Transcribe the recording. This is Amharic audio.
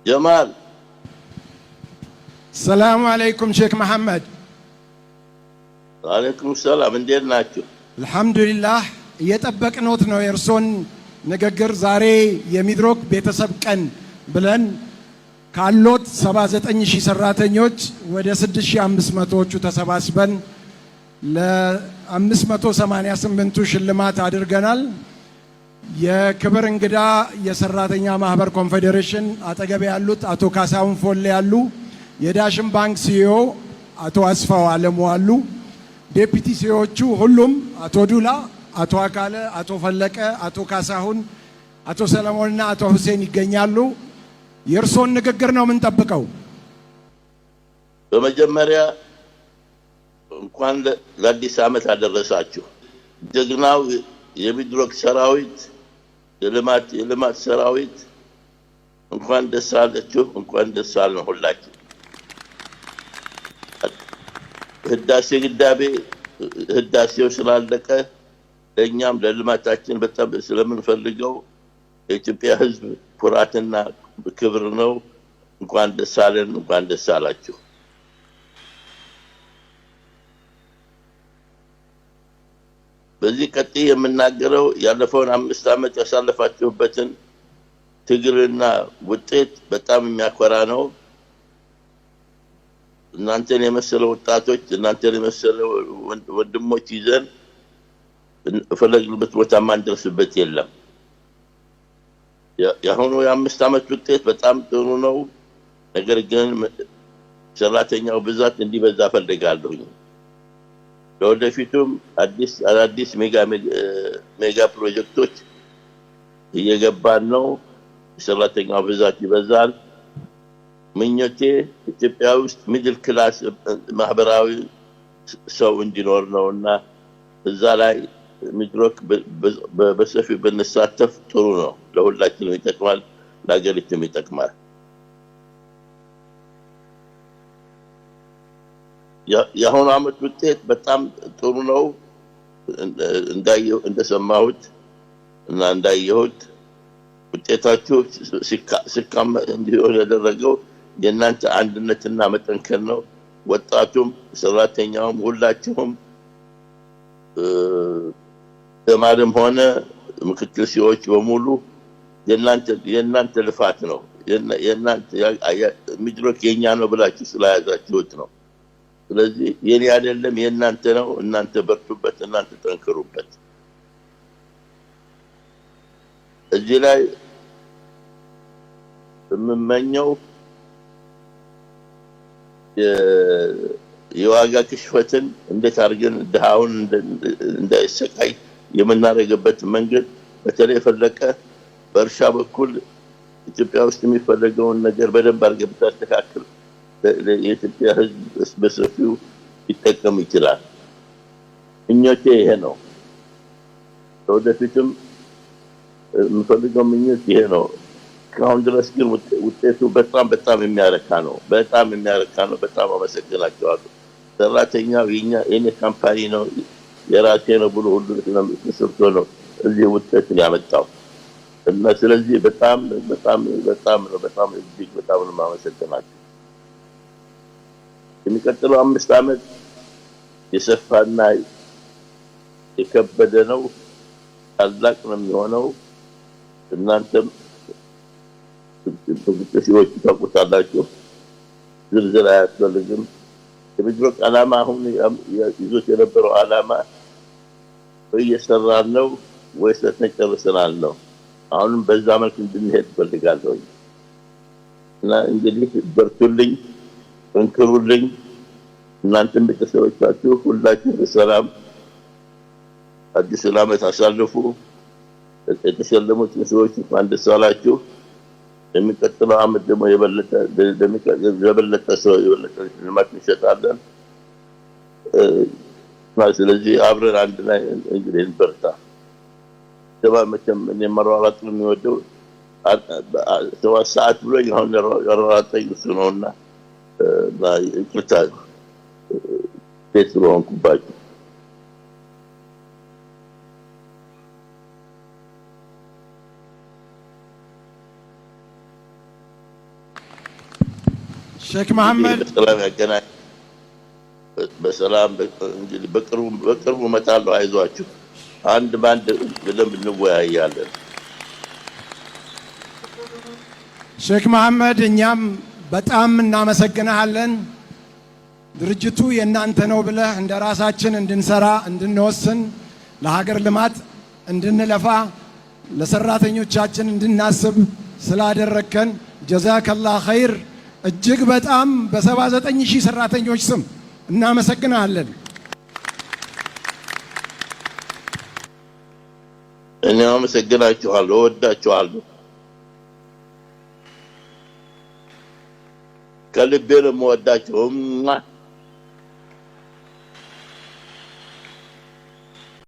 ጀማል። ሰላሙ አለይኩም ሼክ መሐመድ። ወአለይኩም ሰላም፣ እንዴት ናችሁ? አልሐምዱሊላህ፣ እየጠበቅኖት ነው የእርሶን ንግግር። ዛሬ የሚድሮክ ቤተሰብ ቀን ብለን ካሎት 79 ሺህ ሰራተኞች ወደ 6500ዎቹ ተሰባስበን ለ588ቱ ሽልማት አድርገናል። የክብር እንግዳ የሰራተኛ ማህበር ኮንፌዴሬሽን አጠገብ ያሉት አቶ ካሳሁን ፎሌ ያሉ፣ የዳሽን ባንክ CEO አቶ አስፋው አለሙ አሉ። Deputy CEO ዎቹ ሁሉም አቶ ዱላ፣ አቶ አካለ፣ አቶ ፈለቀ፣ አቶ ካሳሁን፣ አቶ ሰለሞንና አቶ ሁሴን ይገኛሉ። የእርሶን ንግግር ነው የምንጠብቀው። በመጀመሪያ እንኳን ለአዲስ ዓመት አደረሳችሁ። ጀግናው የሚድሮክ ሰራዊት፣ የልማት ሰራዊት፣ እንኳን ደስ አላችሁ፣ እንኳን ደስ አለን ሁላችሁ። ህዳሴ ግዳቤ ህዳሴው ስላለቀ ለእኛም ለልማታችን በጣም ስለምንፈልገው የኢትዮጵያ ሕዝብ ኩራትና ክብር ነው። እንኳን ደስ አለን፣ እንኳን ደስ አላችሁ። በዚህ ቀጥዬ የምናገረው ያለፈውን 5 ዓመት ያሳለፋችሁበትን ትግልና ውጤት በጣም የሚያኮራ ነው። እናንተን የመሰለ ወጣቶች፣ እናንተን የመሰለ ወንድሞች ይዘን የፈለግንበት ቦታ ማንደርስበት የለም። የአሁኑ የ5 ዓመት ውጤት በጣም ጥሩ ነው። ነገር ግን ሰራተኛው ብዛት እንዲበዛ እፈልጋለሁኝ። ለወደፊቱም አዲስ አዳዲስ mega ፕሮጀክቶች እየገባን ነው። የሰራተኛው ብዛት ይበዛል። ምኞቴ ኢትዮጵያ ውስጥ middle class ማህበራዊ ሰው እንዲኖር ነው እና እዛ ላይ ሚድሮክ በሰፊው ብንሳተፍ ጥሩ ነው። ለሁላችንም ይጠቅማል፣ ለሀገሪቱም ይጠቅማል። የአሁኑ ዓመት ውጤት በጣም ጥሩ ነው። እንዳየሁ እንደሰማሁት እና እንዳየሁት ውጤታችሁ ስኬታማ እንዲሆን ያደረገው የእናንተ አንድነትና መጠንከር ነው። ወጣቱም ሰራተኛውም ሁላችሁም ተማሪም ሆነ ምክትል CEO ዎች በሙሉ የእናንተ ልፋት ነው። የእናንተ ሚድሮክ የኛ ነው ብላችሁ ስለያዛችሁት ነው። ስለዚህ የኔ አይደለም፣ የእናንተ ነው። እናንተ በርቱበት፣ እናንተ ጠንክሩበት። እዚህ ላይ የምመኘው የዋጋ ግሽበትን እንዴት አድርገን ድሃውን እንዳይሰቃይ የምናደርግበት መንገድ፣ በተለይ ፈለቀ በእርሻ በኩል ኢትዮጵያ ውስጥ የሚፈለገውን ነገር በደንብ አድርገህ ብታስተካክል የኢትዮጵያ ሕዝብ በሰፊው ሊጠቀም ይችላል። ምኞቴ ይሄ ነው። ለወደፊትም የምፈልገው ምኞት ይሄ ነው። እስካሁን ድረስ ግን ውጤቱ በጣም በጣም የሚያረካ ነው። በጣም የሚያረካ ነው። በጣም አመሰግናቸዋለሁ። ሰራተኛው የኛ የኔ company ነው፣ የራሴ ነው ብሎ ሁሉ ተሰብቶ ነው እዚህ ውጤትን ያመጣው እና ስለዚህ በጣም በጣም በጣም ነው፣ በጣም እጅግ በጣም ነው የማመሰግናቸው። የሚቀጥለው 5 ዓመት የሰፋና የከበደ ነው፣ ታላቅ ነው የሚሆነው። እናንተም ሲዎች ታውቁታላችሁ። ዝርዝር አያስፈልግም። የሚድሮክ ዓላማ አሁን ይዞት የነበረው ዓላማ ወይ እየሰራን ነው ወይ ሰርተን ጨርሰናል ነው። አሁንም በዛ መልክ እንድንሄድ እፈልጋለሁ እና እንግዲህ በርቱልኝ፣ ጠንክሩልኝ። እናንተም ቤተሰቦቻችሁ ሁላችሁ በሰላም አዲሱን ዓመት አሳልፉ። የተሸለሙትን ሰዎች እንኳን ደስ አላችሁ። የሚቀጥለው ዓመት ደግሞ የበለጠ ሰው የበለጠ ሽልማት እንሰጣለን። እና ስለዚህ አብረን አንድ ላይ እንግዲህ እንበርታ። መቼም እኔ መሯሯጥ ነው የሚወደው፣ 7 ሰዓት ብሎኝ አሁን ያሯሯጠኝ እሱ ነውና እና ይቅርታ ቤት ስለሆንኩባችሁ። ሼክ መሐመድ በሰላም ያገናኝ። በሰላም እንግዲህ በቅርቡ እመጣለሁ። አይዟችሁ፣ አንድ በአንድ በደንብ እንወያያለን። ሼክ መሐመድ እኛም በጣም እናመሰግንሃለን። ድርጅቱ የእናንተ ነው ብለህ እንደ ራሳችን እንድንሰራ፣ እንድንወስን፣ ለሀገር ልማት እንድንለፋ፣ ለሰራተኞቻችን እንድናስብ ስላደረግከን ጀዛከላህ ኸይር። እጅግ በጣም በ79,000 ሰራተኞች ስም እናመሰግናለን። እኔ አመሰግናችኋለሁ፣ እወዳችኋለሁ። ከልቤ ነው የምወዳችሁ።